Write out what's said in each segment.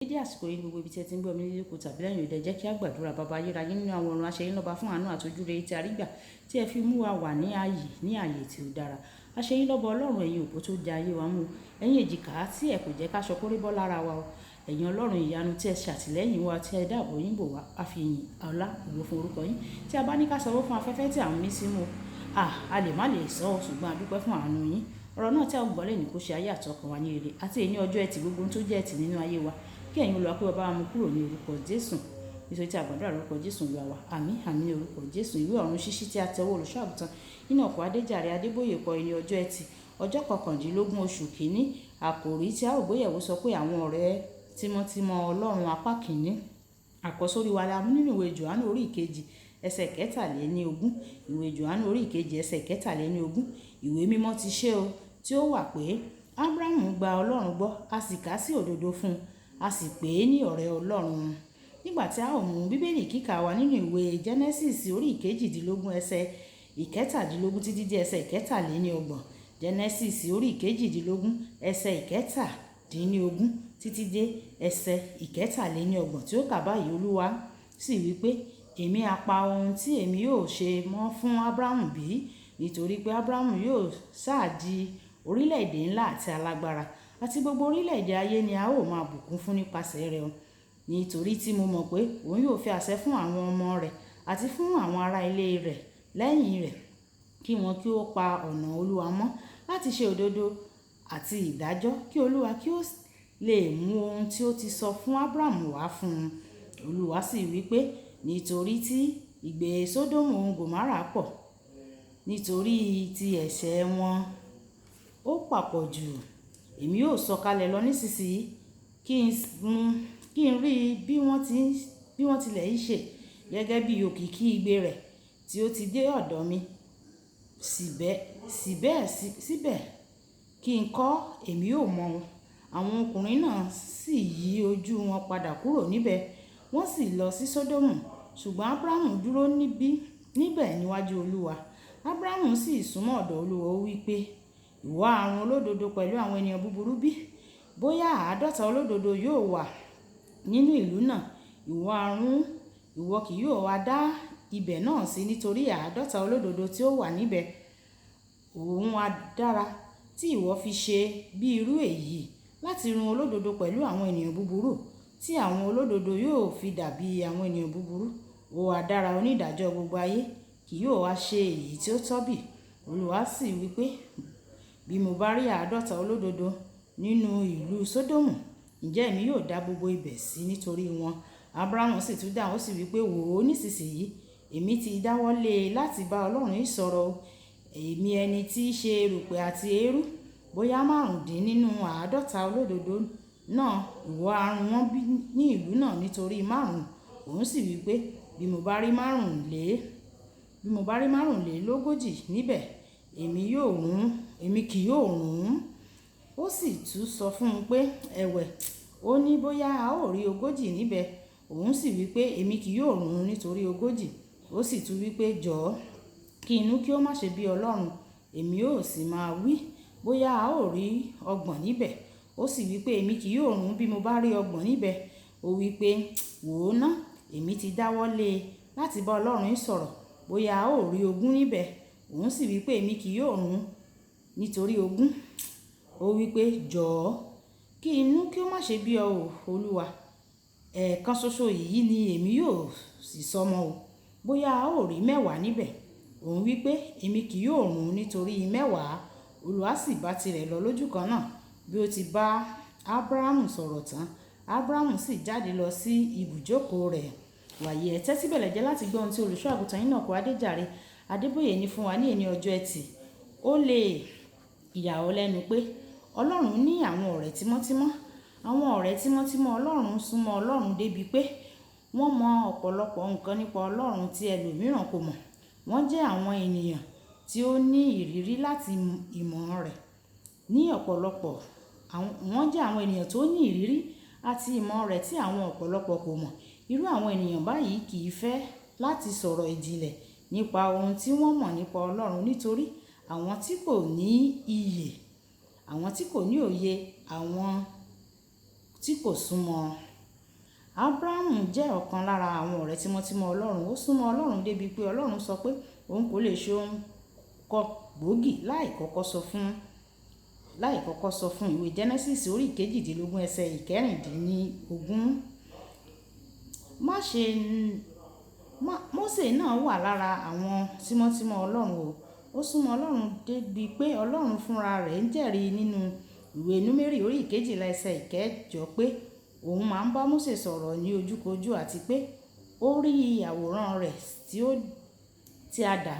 Dédé àsìkò yìí, gbogbo ibi tí ẹ ti ń gbọ́ mi nílé lóko tàbí lẹ́yìn òde, jẹ́ kí a gbàdúrà. Bàbá ayérayé nínú àwọn ọ̀run, aṣẹ́yìn lọ́ba fún àánú àti ojúrere tí a rí gbà tí ẹ fi mú wa wà ní ààyè, ní ààyè tí ó dára. Aṣẹ́yìn lọ́ba Ọlọ́run, ẹ̀yin òpó tó jẹ ayé wa mú, ẹ̀yin èjìká tí ẹ kò jẹ́ ká aṣọ kórí bọ́ lára wa o. Ẹ̀yin Ọlọ́run ìyanu tí ẹ ṣàtìlẹ́yìn wa, tí ẹ dáàbò yín bò wá, a fi ìyìn, ọlá, ògo fún orúkọ yín. Tí a bá ní ká sanwó fún afẹ́fẹ́ tí à ń mí símú, a lè má lè sọ ọ́, ṣùgbọ́n a dúpẹ́ fún àánú yín. Ọ̀rọ̀ náà tí a ó gbọ́ lónìí kó ṣe ayé àtọkàn wa ní rere, àti èyí ní ọjọ́ ẹtì, gbogbo ohun tó jẹ́ ẹtì nínú ayé wa. Kí ẹ̀yin Olúwa kí ó bá wa mú kúrò ní orúkọ Jésù. Nítorí tí a gbàdúrà lórúkọ Jésù Olúwa wa. Àmín, àmín ní orúkọ Jésù. Ìwé ọ̀run ṣíṣí tí a tẹwọ́ olùṣọ́ àgùntàn Enoch Adéjàre Adébóyè kọ ní ọjọ́ ẹtì, ọjọ́ 19 oṣù kìíní. Àkòrí tí a ó gbéyẹ̀wò sọ pé àwọn ọ̀rẹ́ tímọ́tímọ́ Ọlọ́run, apá kìíní. Àkọ́sórí wa la mú nínú ìwé Jòhánù orí ìkejì ẹsẹ̀ 23. Ìwé Jòhánù orí ìkejì ẹsẹ̀ 23. Ìwé mímọ́ ti ṣe o tí ó wà pé Ábúráhámù gba Ọlọ́run gbọ́, a sì kà á sí òdodo fún un, a sì pè é ní ọ̀rẹ́ Ọlọ́run. Nígbà tí a ó mú Bíbélì kíkà wa nínú ìwé Genesis orí ìkejìdínlógún ẹsẹ̀ 17 títí dé ẹsẹ̀ 33. Genesis orí ìkejìdínlógún ẹsẹ̀ 17 títí dé ẹsẹ̀ 33 tí ó kà báyìí: Olúwa sì wí pé, èmi á pa ohun tí èmi yóò ṣe mọ́ fún Ábúráhámù bí, nítorí pé Ábúráhámù yóò sá di orílẹ̀-èdè ńlá àti alágbára, àti gbogbo orílẹ̀-èdè ayé ni a ó máa bùkún fún nípasẹ̀ rẹ̀ o. Nítorí tí mo mọ̀ pé òun yóò fi àṣẹ fún àwọn ọmọ rẹ̀ àti fún àwọn ará ilé rẹ̀ lẹ́yìn rẹ̀, kí wọn kí ó pa ọ̀nà Olúwa mọ́ láti ṣe òdodo àti ìdájọ́, kí Olúwa kí ó lè mú ohun tí ó ti sọ fún Ábúráhámù wá fún un. Olúwa sì wí pé, nítorí tí ìgbé Sódómù òun Gòmórà pọ̀, nítorí tí ẹ̀ṣẹ̀ wọn ó papọ̀ jù, èmi yóò sọ̀kalẹ̀ lọ nísinsìnyí kí n rí bí wọ́n tilẹ̀ ń ṣe gẹ́gẹ́ bí òkìkí igbe rẹ̀ tí ó ti dé ọ̀dọ̀ mi. Síbẹ̀ kí n kọ́, èmi yóò mọ̀ ọ́n. Àwọn ọkùnrin náà sì yí ojú wọn padà kúrò níbẹ̀, wọ́n sì lọ sí Sódómù. Ṣùgbọ́n Ábúráhámù dúró níbẹ̀ níwájú Olúwa. Ábúráhámù sì súnmọ́ ọ̀dọ̀ Olúwa, ó wí pé, ìwọ á run olódodo pẹ̀lú àwọn ènìyàn búburú bí? Bóyá 50 olódodo yóò wà nínú ìlú náà, ìwọ kì yóò wá dá ibẹ̀ náà sí nítorí 50 olódodo tí ó wà níbẹ̀. Òun á dára tí ìwọ fi ṣe bí irú èyí láti run olódodo pẹ̀lú àwọn ènìyàn búburú, tí àwọn olódodo yóò fi dàbí àwọn ènìyàn búburú. Ó ha dára onídàájọ́ gbogbo ayé kì yóò wá ṣe èyí tí ó tọ́ bí? Olúwa sì wí pé, bí mo bá rí 50 olódodo nínú ìlú Sódómù, ǹjẹ́ èmi yóò dá gbogbo ibẹ̀ sí nítorí wọn? Ábúráhámù sì tún dáhùn, ó sì wí pé, wò ó nísinsìnyí, èmi ti dáwọ́ lé e láti bá Ọlọ́run yìí sọ̀rọ̀ o. Èmi ẹni tí í ṣe erùpẹ̀ àti eérú, bóyá 50 nínú 50 olódodo náà, ìwọ á run wọ́n ní ìlú náà nítorí 5. Òun sì wí pé, bí mo bá rí 45 níbẹ̀, èmi kì yóò run. Ó sì tún sọ fún un pé, ẹ̀wẹ̀, ó ní bóyá a ó rí 40 níbẹ̀. Òun sì wí pé, èmi kì yóò run nítorí 40. Ó sì tún wí pé, jọ̀ọ́, kí inú kí ó má ṣe bí Ọlọ́run, èmi ó sì máa wí, bóyá a ó rí 30 níbẹ̀. Ó sì wí pé, èmi kì yóò run bí mo bá rí 30 níbẹ̀. Ó wí pé, wò ó ná, èmi ti dáwọ́ lé e láti bá Ọlọ́run sọ̀rọ̀, bóyá a ó rí 20 níbẹ̀. Òun sì wí pé, èmi kì yóò run nítorí 20. Ó wí pé, jọ̀ọ́, kí inú kí ó má ṣe bí ọ o, Olúwa. Ẹ̀ẹ̀kan ṣoṣo yìí ni èmi yóò sì sọmọ o, bóyá a ó rí 10 níbẹ̀. Òun wí pé, èmi kì yóò run nítorí 10. Olúwa sì bá tirẹ̀ lọ lójú kan náà bí ó ti bá Ábúráhámù sọ̀rọ̀ tán. Ábúráhámù sì jáde lọ sí ibùjókòó rẹ̀. Wàyí ẹ tẹ́tí bẹ̀lẹ̀ jẹ́ láti gbọ́ ohun tí olùṣọ́ àgùntàn Enoch Adéjàre Adébóyè ní fún wa ní èní ọjọ́ ẹtì. Ó lè yà ọ́ lẹ́nu pé Ọlọ́run ní àwọn ọ̀rẹ́ tímọ́tímọ́. Àwọn ọ̀rẹ́ tímọ́tímọ́ Ọlọ́run súnmọ́ Ọlọ́run débi pé wọ́n mọ ọ̀pọ̀lọpọ̀ nǹkan nípa Ọlọ́run tí ẹlòmíràn kò mọ̀. Wọ́n jẹ́ àwọn ènìyàn tí ó ní ìrírí láti ìmọ̀ rẹ̀ ní ọ̀pọ̀lọpọ̀. Wọ́n jẹ́ àwọn ènìyàn tó ní ìrírí àti ìmọ̀ rẹ̀ tí àwọn ọ̀pọ̀lọpọ̀ kò mọ̀. Irú àwọn ènìyàn báyìí kì í fẹ́ láti sọ̀rọ̀ ìjìnlẹ̀ nípa ohun tí wọ́n mọ̀ nípa Ọlọ́run, nítorí àwọn tí kò ní iyè, àwọn tí kò ní òye, àwọn tí kò súnmọ́. Ábúráhámù jẹ́ ọ̀kan lára àwọn ọ̀rẹ́ tímọ́tímọ́ Ọlọ́run. Ó súnmọ́ Ọlọ́run débi pé Ọlọ́run sọ pé òun kò lè ṣe ohun kan gbòógì láì kọ́kọ́ sọ fún. Ìwé Genesis orí 18 ẹsẹ̀ 16. Má ṣe, Mósè náà wà lára àwọn tímọ́tímọ́ Ọlọ́run o. Ó súnmọ́ Ọlọ́run débi pé Ọlọ́run fúnra rẹ̀ ń jẹ́rìí nínú ìwé Númérì orí 12 ẹsẹ̀ 8 pé òun máa ń bá Mósè sọ̀rọ̀ ní ojúkojú àti pé ó rí àwòrán rẹ̀ tí a dà,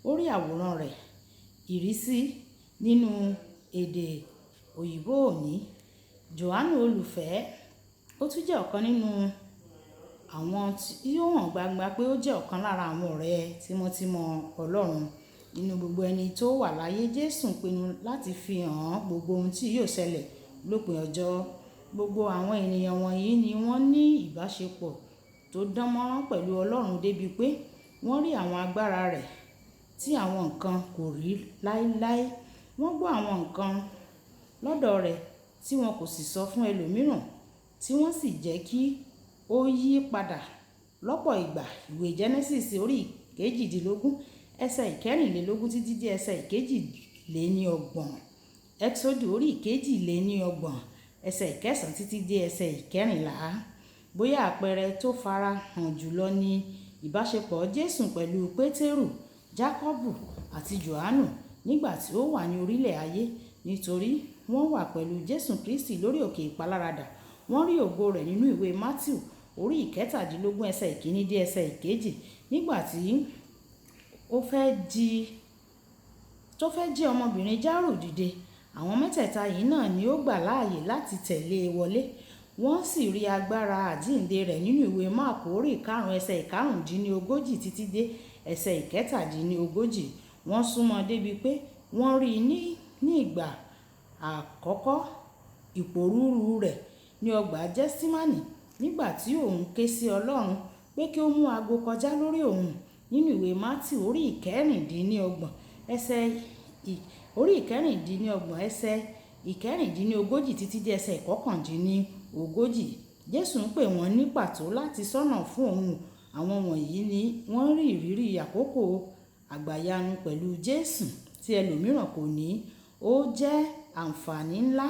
ó rí àwòrán rẹ̀ ìrísí nínú èdè òyìnbó òní. Jòhánù olùfẹ́, ó tún jẹ́ ọ̀kan nínú àwọn tí ó hàn gbangba pé ó jẹ́ ọ̀kan lára àwọn ọ̀rẹ́ tímọ́tímọ́ Ọlọ́run. Nínú gbogbo ẹni tó wà láyé, Jésù pinnu láti fi hàn gbogbo ohun tí yóò ṣẹlẹ̀ lópin ọjọ́. Gbogbo àwọn ènìyàn wọ̀nyí ni wọ́n ní ìbáṣepọ̀ tó dánmọ́rán pẹ̀lú Ọlọ́run débi pé wọ́n rí àwọn agbára rẹ̀ tí àwọn nǹkan kò rí láéláé. Wọ́n gbọ́ àwọn nǹkan lọ́dọ̀ rẹ̀ tí wọn kò sì sọ fún ẹlòmíràn, tí wọ́n sì jẹ́ kí ó yí padà lọ́pọ̀ ìgbà. Ìwé Genesis orí 18 ẹsẹ̀ 24 títí dé ẹsẹ̀ 32. Exodus orí 32 ẹsẹ̀ 9 títí dé ẹsẹ̀ 14. Bóyá àpẹẹrẹ tó fara hàn jùlọ ni ìbáṣepọ̀ Jésù pẹ̀lú Pétérù, Jákọ́bù àti Jòhánù nígbà tí ó wà ní orílẹ̀ ayé. Nítorí wọ́n wà pẹ̀lú Jésù Kristi lórí òkè ìpaláradà. Wọ́n rí ògo rẹ̀ nínú ìwé Matthew orí 17 ẹsẹ̀ 1 dé ẹsẹ̀ 2 nígbà tí ó fẹ́ jí ọmọbìnrin Jairù dìde. Àwọn mẹ́tẹ̀ẹ̀ta yìí náà ni ó gbà láàyè láti tẹ̀lé e wọlé. Wọ́n sì rí agbára àjíǹde rẹ̀ nínú ìwé Máàkù orí 5 ẹsẹ̀ 45 títí dé ẹsẹ̀ 37. Wọ́n súnmọ́ débi pé wọ́n rí i ní ìgbà àkọ́kọ́ ìpòrúru rẹ̀ ní ọgbà Gẹ́stímánì nígbà tí òun ké sí Ọlọ́run pé kí ó mú ago kọjá lórí òun nínú ìwé Matthew orí 26 orí 26 ẹsẹ̀ 46 títí dé ẹsẹ̀ 39. Jésù ń pè wọ́n ní pàtó láti ṣọ́nà fún òun. Àwọn wọ̀nyí ni wọ́n rí ìrírí àkókò àgbàyanu pẹ̀lú Jésù tí ẹlòmíràn kò ní. Ó jẹ́ àǹfààní ńlá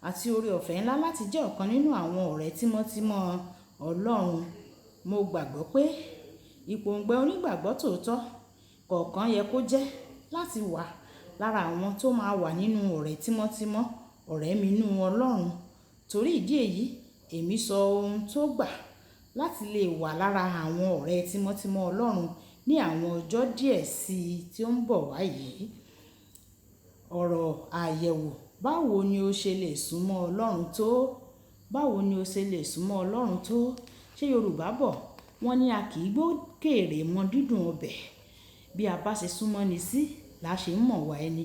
àti oore ọ̀fẹ́ ńlá láti jẹ́ ọ̀kan nínú àwọn ọ̀rẹ́ tímọ́tímọ́ Ọlọ́run. Mo gbàgbọ́ pé ìpòǹgbẹ onígbàgbọ́ tòótọ́ kọ̀ọ̀kan yẹ kó jẹ́ láti wà lára àwọn tó máa wà nínú ọ̀rẹ́ tímọ́tímọ́, ọ̀rẹ́ mi nínú Ọlọ́run. Torí ìdí èyí, èmi sọ ohun tó gbà láti lè wà lára àwọn ọ̀rẹ́ tímọ́tímọ́ Ọlọ́run ní àwọn ọjọ́ díẹ̀ sí i tí ó ń bọ̀ wá yìí. Ọ̀rọ̀ àyẹ̀wò: báwo ni o ṣe lè súnmọ́ Ọlọ́run tó? Báwo ni o ṣe lè súnmọ́ Ọlọ́run tó? Ṣé Yorùbá bọ̀? Wọ́n ní a kì í gbókèèrè mọ dídùn ọbẹ̀. Bí a bá ṣe súnmọ́ ni sí, là ṣe ń mọ̀ wá ẹni.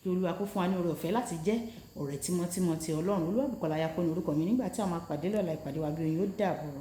Kí Olúwa kó fún wa ní oore ọ̀fẹ́ láti jẹ́ ọ̀rẹ́ tímọ́tímọ́ ti Ọlọ́run. Olúwabùkọ́lá Ayákọ́ni orúkọ mi. Nígbà tí a máa pàdé lọ́la, ìpàdé wa bí oyin ó dàbọ̀.